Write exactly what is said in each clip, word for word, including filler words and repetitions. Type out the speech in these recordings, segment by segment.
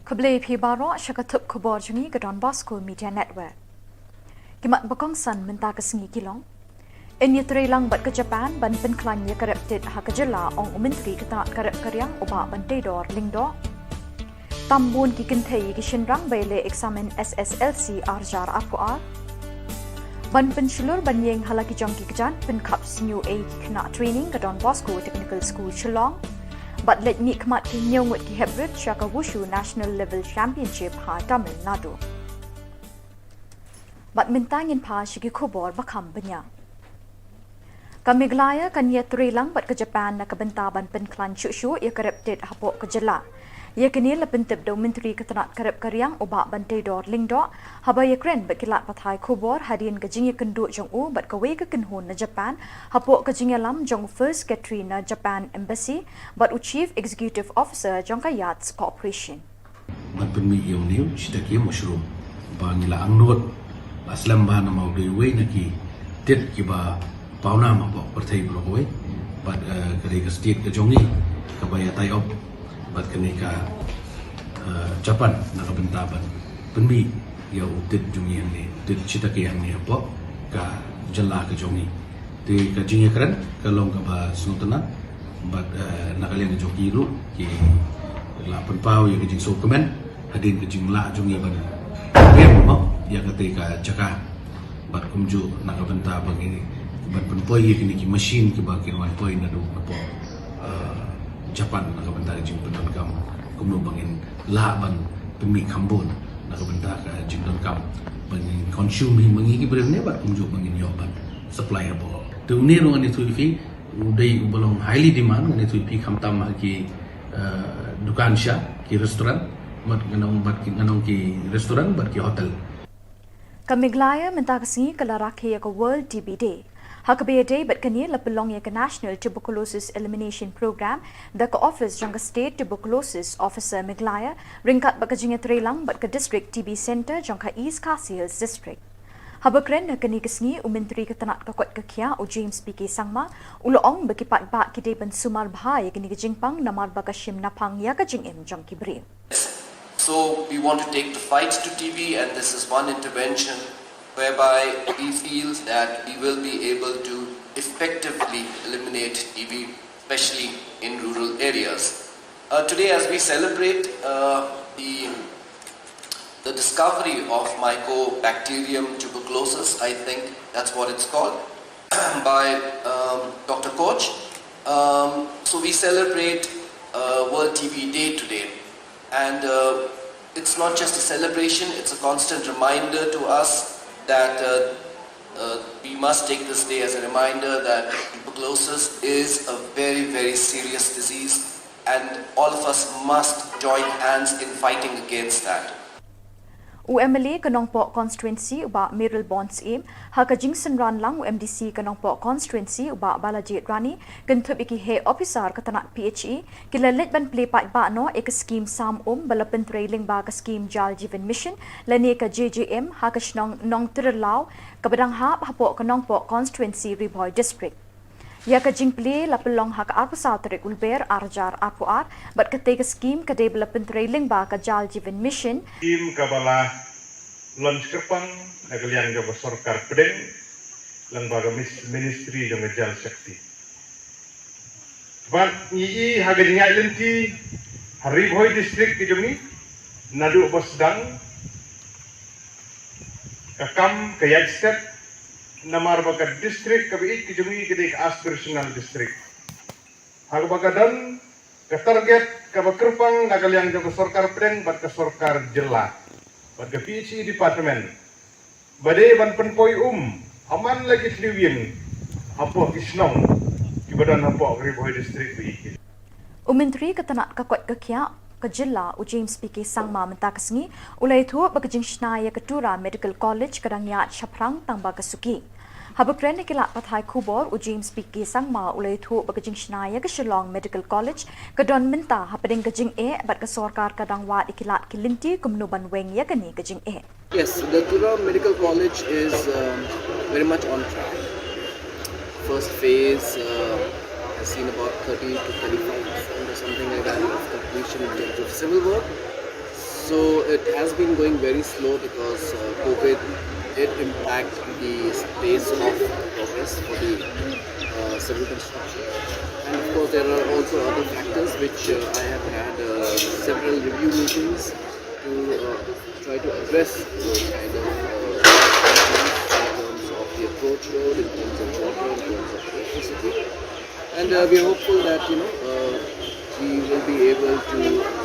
Khublei phi baroh sha ka thup khubor jong ngi ka Don Bosco Media Network. Ki mat ba kongsan mynta ka sngi ki long: India trei lang bad ka Japan ban pynkhlaiñ ïa ka rep tit ha ka jylla, ong u Myntri ka tnat ka rep ka riang u Bah Banteidor Lyngdoh. Tam bun ki kynthei ki shynrang ba ïaleh eksamin S S L C ar hajar arphew ar. Ban pynshlur ban ïeng ha la ki jong ki kjat pynkhap sniew ei ki khynnah training ka Don Bosco Technical School Shillong. Bad leit mihkhmat ki hynñiew ngut ki hep rit sha ka Wushu National Level Championship ha Tamil Nadu. Bad mynta ngin phai sha ki khubor ba kham bniah. Ka Meghalaya kan ïatrei lang bad ka Japan na ka bynta ban pynkhlaiñ shuh shuh ïa ka rep tit hapoh ka jylla. Ïa kane la pyntip da u Myntri ka tnat ka rep ka riang u Bah Banteidor Lyngdoh haba ïakren bad ki lad pathai khubor hadien ka jingïakynduh jong u bad kawei ka kynhun na Japan hapoh ka jingïalam jong u First Secretary na Japan Embassy bad u Chief Executive Officer jong ka Yachts Corporation. Ban pynmih ïa une u shiitake mushroom ba ngi la angnud, la slem bha namar u dei uwei na ki tit kiba pawnam hapoh pyrthei baroh kawei. Bad eh, ka dei ka state ka jong ngi kaba ïa tie up bad kane ka eh, Japan na ka bynta ban pynmih ïa u tit jong ngi hangne, u tit shiitake hangne hapoh ka jylla ka jong ngi. Te ka jingïakren ka long kaba sngewtynnat bad eh, na ka liang jong ki ruh ki la pynpaw ïa ka jingsngewkmen hadien ka jinglah jong ngi ban pynpaw ïa kata ka jaka. Bad kumjuh na ka bynta ba ngin ban pynpoi ïa kine ki machine kiba kin wan poi naduh hapoh eh, Japan na ka bynta ka jingpyndonkam, kumno ba ngin lah ban pynmih kham bun na ka bynta ka jingdonkam ba ngin consume hi ma ngi ki briew ne, bad kumjuh ba ngin ïoh ban supply hapoh. Te une ruh ngan ïathuh ïa phi u dei uba long highly demand, ngan ïathuh ïa phi khamtam ha ki eh, dukan sha ki restaurant, bad ngan ong bad ki, ngan ong ki restaurant bad ki hotel. Ka Meghalaya mynta ka sngi ka la rakhe ïa ka World T B Day. Ha kaba ïadei bad kane la pynlong ïa ka National Tuberculosis Elimination Programme da ka office jong ka State Tuberculosis Officer Meghalaya ryngkat bad ka jingïatrei lang bad ka District T B Centre jong ka East Khasi Hills District. Haba kren ha kane ka sngi u Myntri ka tnat ka koit ka khiah u James P K Sangma u la ong ba ki paidbah ki dei ban sumar bha ïa kane ka jingpang namar ba ka shim naphang ïa ka jingim jong ki briew. So we want to take the fight to T B, and this is one intervention whereby we feel that we will be able to effectively eliminate T B, especially in rural areas. Uh, today, as we celebrate uh, the, the discovery of Mycobacterium tuberculosis, I think that's what it's called, by um, Doctor Koch. Um, so we celebrate uh, World T B Day today. And uh, it's not just a celebration, it's a constant reminder to us that uh, uh, we must take this day as a reminder that tuberculosis is a very, very serious disease, and all of us must join hands in fighting against that. U M L A ka Nongpoh Constituency u Bah Mayralborn Syiem, ha ka jingsynran lang u M D C ka Nongpoh Constituency u Bah Balajied Rani, kynthup ïa ki heh ophisar ka tnat P H E, ki la leit ban plie paidbah noh ïa ka skhim sam um ba la pyntrei lyngba ka skhim Jal Jeevan Mission lane ka J J M ha ka shnong Nongtyrlaw kaba dang hap hapoh ka Nongpoh Constituency, Ri Bhoi District. Ïa ka jingplie la pynlong ha ka arphew saw tarik u Lber ar hajar arphew ar bad katei ka skhim ka dei ba la pyntrei lyngba ka Jal Jeevan Mission. Skhim kaba la launch kyrpang na ka liang jong ka sorkar pdeng lyngba ka mis-, ministry jong ka Jal Shakti. Bad ngi i ha ka jingïaid lynti ha Ri Bhoi District ka jong ngi naduh ba sdang ka kam ka ïaid stet namar ba ka district kaba ïeit ka jong ngi ka dei ka aspirational district. Ha kaba ka don ka target kaba kyrpang na ka liang jong ka sorkar pdeng bad ka sorkar jylla bad ka P H E department ba dei ban pynpoi um ha man la ki thliew ïing hapoh ki shnong kiba don hapoh ka Ri Bhoi District ba ïeit. U Myntri ka tnat ka koit ka khiah ka jylla u James P K Sangma mynta ka sngi u la ïathuh ba ka jingshna ïa ka Tura Medical College ka dang ïaid shaphrang tang ba ka suki. Haba kren ha ki lad pathai khubor u James P K Sangma u la ïathuh ba ka jingshna ïa ka Shillong Medical College ka don mynta hapdeng ka jingeh bad ka sorkar ka dang wad ïa ki lad ki lynti kumno ban weng ïa kane ka jingeh. Yes, the Tura Medical College is um, very much on track. First phase uh, has seen about thirty to thirty-five percent or something like that of completion in terms of civil work. So it has been going very slow because uh, COVID did impact the pace of progress for the uh, civil construction. And of course, there are also other factors which uh, I have had uh, several review meetings to uh, try to address those kind of uh, issues in terms of the approach road, in terms of water, in terms of electricity. And uh, we are hopeful that you know uh, we will be able to uh,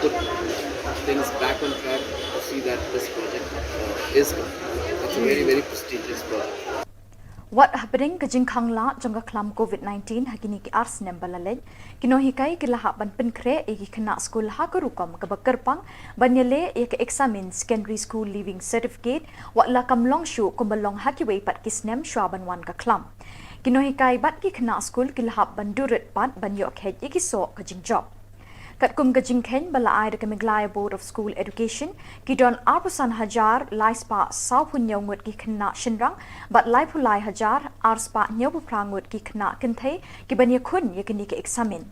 put things back on track to see that this project uh, is complete. It's a very, very prestigious project. Wat hapdeng ka jingkhang lad jong ka khlam COVID nineteen ha kine ki ar snem ba la leit, ki nonghikai ki la hap ban pynkhreh ïa ki khynnah skul ha ka rukom kaba kyrpang ban ïaleh ïa ka eksamin Secondary School Leaving Certificate, wat la kam long shuh kumba long ha kiwei pat ki snem shuwa ban wan ka khlam. Ki nonghikai bad ki khynnah skul ki la hap ban durit pat ban ïoh kheit ïa ki soh ka jingjop. Katkum ka jingkheiñ ba la ai da ka Meghalaya Board of School Education, ki don arphew san hajar lai spah sawphew hynñiew ngut ki khynnah shynrang bad laiphew lai hajar ar spah hynñiewphew phra ngut ki khynnah kynthei ki ban ïakhun ïa kane ka eksamin.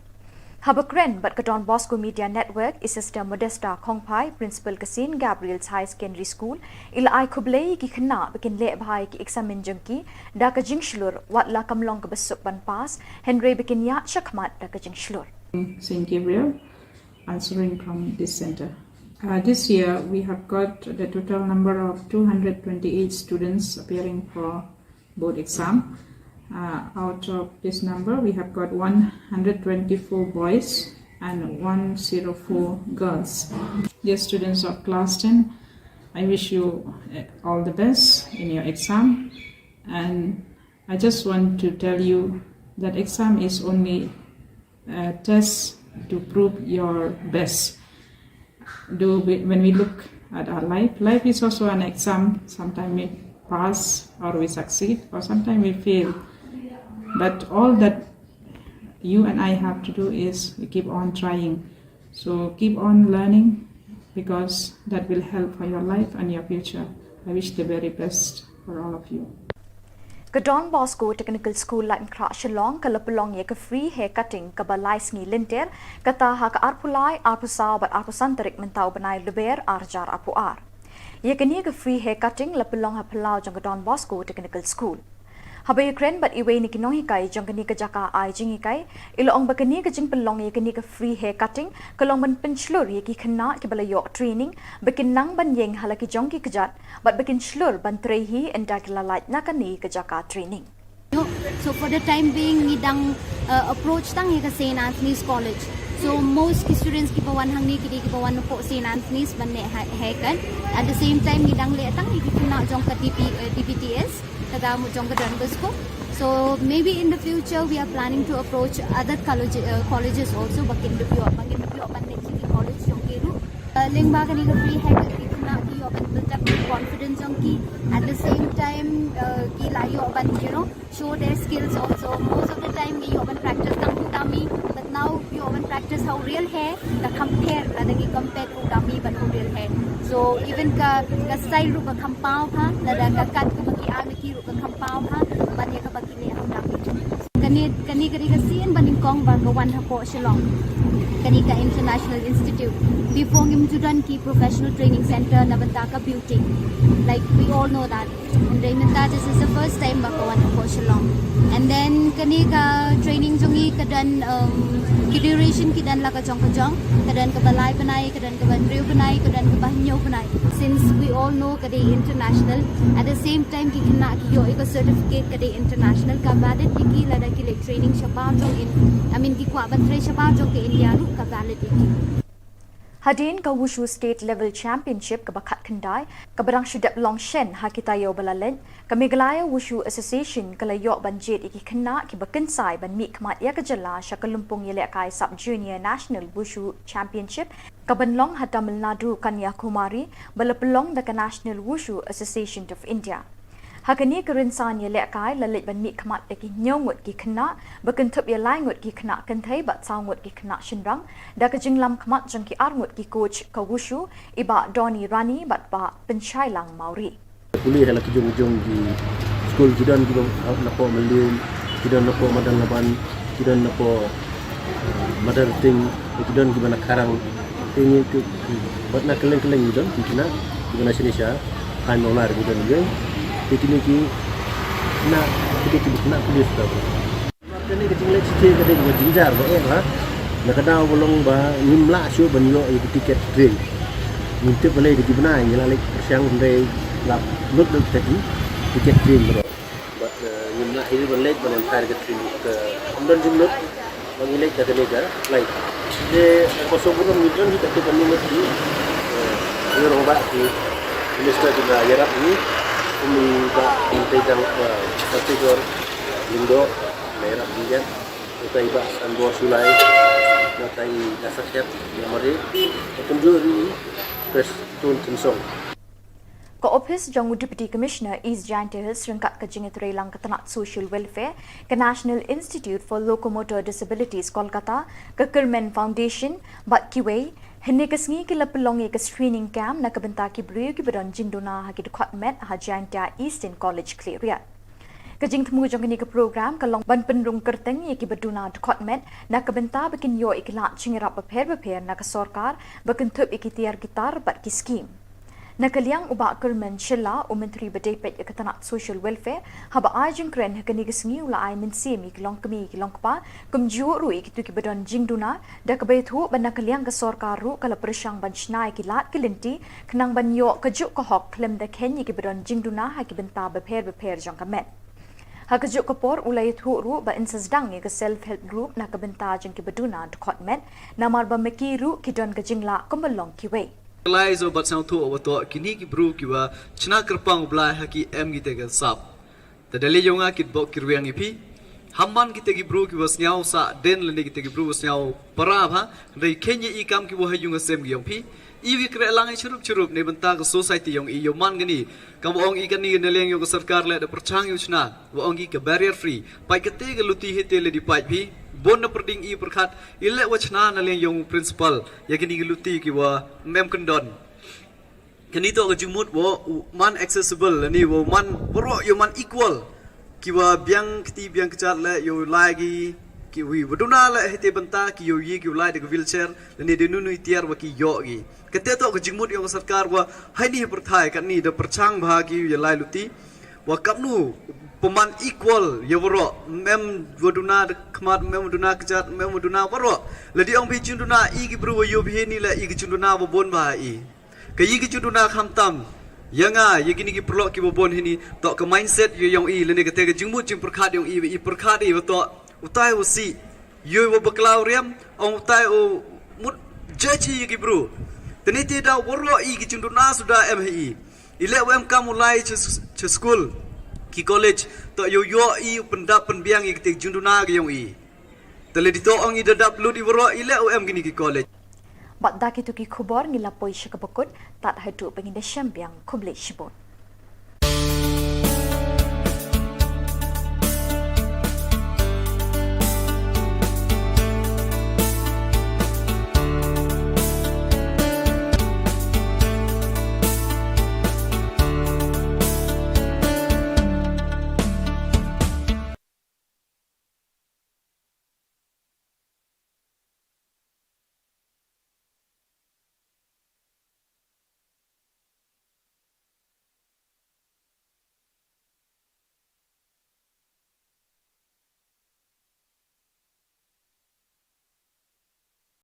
Haba kren bad ka Don Bosco Media Network, i Sister Modesta Khongphai, Principal ka Saint Gabriel's Higher Secondary School, i la ai khublei ïa ki khynnah ba kin leh bha ïa ki eksamin jong ki da ka jingshlur, wat la kam long kaba suk ban pass, hynrei ba kin ïaid shakhmat da ka jingshlur. Saint Gabriel, answering from this center. Uh, this year, we have got the total number of two hundred twenty-eight students appearing for board exam. Uh, out of this number, we have got one hundred twenty-four boys and one zero four girls. Dear students of class ten, I wish you uh, all the best in your exam. And I just want to tell you that exam is only a test to prove your best. Do we, when we look at our life, life is also an exam. Sometimes we pass or we succeed, or sometimes we fail. But all that you and I have to do is keep on trying. So keep on learning, because that will help for your life and your future. I wish the very best for all of you. Ka Don Bosco Technical School, Laitumkhrah, Shillong, ka la pynlong ïa ka free hair cutting kaba lai sngi lynter, kata ha ka arphew lai, arphew saw bad arphew san tarik mynta u bnai Lber ar hajar arphew ar. Ïa kane ka free hair cutting la pynlong ha phyllaw jong ka Don Bosco Technical School. Haba ïakren bad iwei na ki nonghikai jong kane ka jaka ai jinghikai, i la ong ba kane ka jingpynlong ïa kane ka free hair cutting ka long ban pynshlur ïa ki khynnah kiba la ïoh training ba kin nang ban ïeng ha la ki jong ki kjat bad ba kin shlur ban trei hi ynda ki la lait na kane ka jaka training. So for the time being ngi dang uh, approach tang ïa ka Saint Anthony's College. So most ki students kiba wan hangne ki dei kiba wan napoh Saint Anthony's ban leh haircut. At the same time ngi dang leh tang ïa ki khynnah jong ka DP, uh, DBTS, ka Don Bosco. So maybe in the future we are planning to approach other college, uh, colleges also, ba kin dup ïoh, ba kin dup ïoh ban leh ki college jong ki ruh. Uh, lyngba kane ka free haircut ki khynnah ki ïoh ban build up ki confidence jong ki. At the same time uh, ki la ïoh ban, you know, show their skills also. Most of the time ngi ïoh ban practice tang kum dummy, but now ïoh ban practice ha u real hair, ka compare, lada ngi compare u dummy bad u real hair. So even ka, ka style ruh ka kham paw bha, lada ka cut kaba ki ai ma ki ruh ka kham paw bha ban ïa kaba ki leh ha u dummy. Kane, kane ka dei ka sien ba nyngkong ba nga wan hapoh Shillong. Kane ka International Institute. Before ngim ju don ki professional training center na bynta ka beauty. Like we all know that. Hynrei mynta this is the first time ba ka wan hapoh Shillong. And then kane ka training jong ngi ka don, um, ki duration ki don la ka jong ka jong, ka don kaba lai bnai, ka don kaba hynriew bnai, ka don kaba hynñiew bnai. Since we all know ka dei international, at the same time ki khynnah ki ïoh ïa ka certificate ka dei international, ka valid ïa ki lada ki leh training shabar jong In, I mean ki kwah ban trei shabar jong ka India ruh ka valid ïa ki. Hadien ka Wushu State Level Championship kaba khatkhyndai, kaba dang shu dep long shen ha ki taïew ba la leit, ka Meghalaya Wushu Association ka la ïoh ban jied ïa ki khynnah kiba kynsai ban mihkhmat ïa ka jylla sha ka lympung ïalehkai Sub Junior National Wushu Championship, kaban long ha Tamil Nadu, Kanyakumari, ba la pynlong da ka National Wushu Association of India. Ha kane ka rynsan ïalehkai la leit ban mihkhmat da ki hynñiew ngut ki khynnah, ba kynthup ïa lai ngut ki khynnah kynthei bad saw ngut ki khynnah shynrang, da ka jinglam khmat jong ki ar ngut ki coach ka Wushu, i Bah Donny Rani bad Bah Pynshailang Mawrie. Pule ha la ki jong jong ki skul, ki don kiba napoh Mylliem, ki don napoh Madanlaban, ki don napoh, uh, Madarting, ki don kiba na Kharang. Te ngi te, bad na kylleng kylleng ngi don ki khynnah kiba na shane sha khain mawlar ngi don ngi. Te kine ki khynnah, kine ki khynnah police ka. Kane ka jingleh shisha ka dei kaba jynjar ba eh ba. Na ka daw ba long ba ngim lah shuh ban ïoh ïa ka tiket train. Ngim tip balei da ki bnai ngi la leit pyrshang hynrei la lut lut ka tiket train baroh. Bad, eh, ngim lah hi ban leit ban wan phai ka train ka, ym don jingmut ba ngi leit da kane ka flight. Te ka sngewbha ngi don hi ka te ka nimut hi. Eh, ngi rong ba ki minister ki la ïarap ngi, kum i Bah Tei Dang, eh, Satigor Lyngdoh la ïarap ngi ïa. Nangta i Bah Sanbor Shullai, nangta i Dasakhiat Ïamare, kumjuh ruh i Prestone Tynsong. Ka ophis jong u Deputy Commissioner East Jaintia Hills ryngkat ka jingïatreilang ka tnat Social Welfare, ka National Institute for Locomotor Disabilities Kolkata, ka Kyrmen Foundation bad kiwei, hynne ka sngi ki la pynlong ïa ka screening camp na ka bynta ki briew kiba don jingduna ha ki dkhot met ha Jaintia Eastern College Khliehriat. Ka jingthmu jong kane ka program ka long ban pynrung kyrteng ïa kiba duna dkhot met na ka bynta ba kin ïoh ïa ki lad jingïarap bapher bapher na ka sorkar ba kynthup ïa ki tiar ki tar bad ki skim. Na ka liang u Bah Kyrmen Shylla, u Myntri ba dei peit ïa ka tnat Social Welfare, haba ai jingkren ha kane ka sngi u la ai mynsiem ïa ki longkmie ïa ki longkpa, kumjuh ruh ïa kito kiba don jingduna, da kaba ïathuh ba na ka liang ka sorkar ruh ka la pyrshang ban shna ïa ki lad ki lynti khnang ban ïoh kajuh ka hok khlem da kheiñ ïa kiba don jingduna ha ki bynta bapher bapher jong ka met. Ha kajuh ka por u la ïathuh ruh ba yn sa sdang ïa ka self help group na ka bynta jong kiba duna dkhot met, namar ba ma ki ruh ki don ka jinglah kumba long kiwei. Lai zo bad sngewthuh ba toh kine ki briew kiba shna kyrpang u Blai ha ki em kitei ka sap. Te da lei ïa nga kitbok ki rwiang ïa phi. Ham man kitei ki briew kiba sngew sah den lane kitei ki briew ba sngew para bha. Hynrei kheiñ ïa i kam kiba ha ïung ha sem ki ïong phi. I wi kreh lang i chirup chirup ne bynta ka society ïong i ïoh man kane. Kam ba ong i kane na liang ïong ka sorkar leh da pyrchang ïa u shna. Ba ong i ka barrier free. Pait katei ka luti hi te lei di pait phi. Bun na pyrding i pyrkhat. I leh wa shna na liang ïong principal. Ïa kine ki luti kiwa mem kyndon. Kane toh ka jingmut wa u man accessible lane wa u man baroh ïa u man equal. Kiwa biang kti biang kjat leh ïa u lai ki, ki wi wa duna leh hite bynta ki ïa u ïe ki u lai da ka wheelchair lane da nunu i tiar wa ki ïoh ki. Kate toh ka jingmut ïa ka sorkar wa haini ha pyrthai katni da pyrchang bha ki ïa lai luti. Wa kamnu pynman equal ïa waroh, mem wa duna da khmat, mem wa duna kjat, mem wa duna waroh. Lada ong phi jingduna i ki bru wa ïoh phi ni la i ki jingduna wa bun bha i. Ka i ki jingduna khamtam ïa nga ïa kini ki paralok ki wa bun hini toh ka mindset ïa ïong i lane kate ka jingmut jingpyrkhat ïong i wa i pyrkhat i wa toh utai wa si ïoh wa bakla u riam ong utai u mut judge i ïa ki bru. Tani te da waroh i ki jingduna suda em hi i. I leh wa em kam u lai cha, cha skul ki college toh ïoh ïoh i u pyndap pynbiang ïa kite jingduna ka ïong i. Te lei di toh ong i da dap lut i waroh i leh wa em kini ki college. Bad da kitu ki khubor ngi la poi sha kaba kut, tad haduh ba ngin da shem biang, khublei shibun.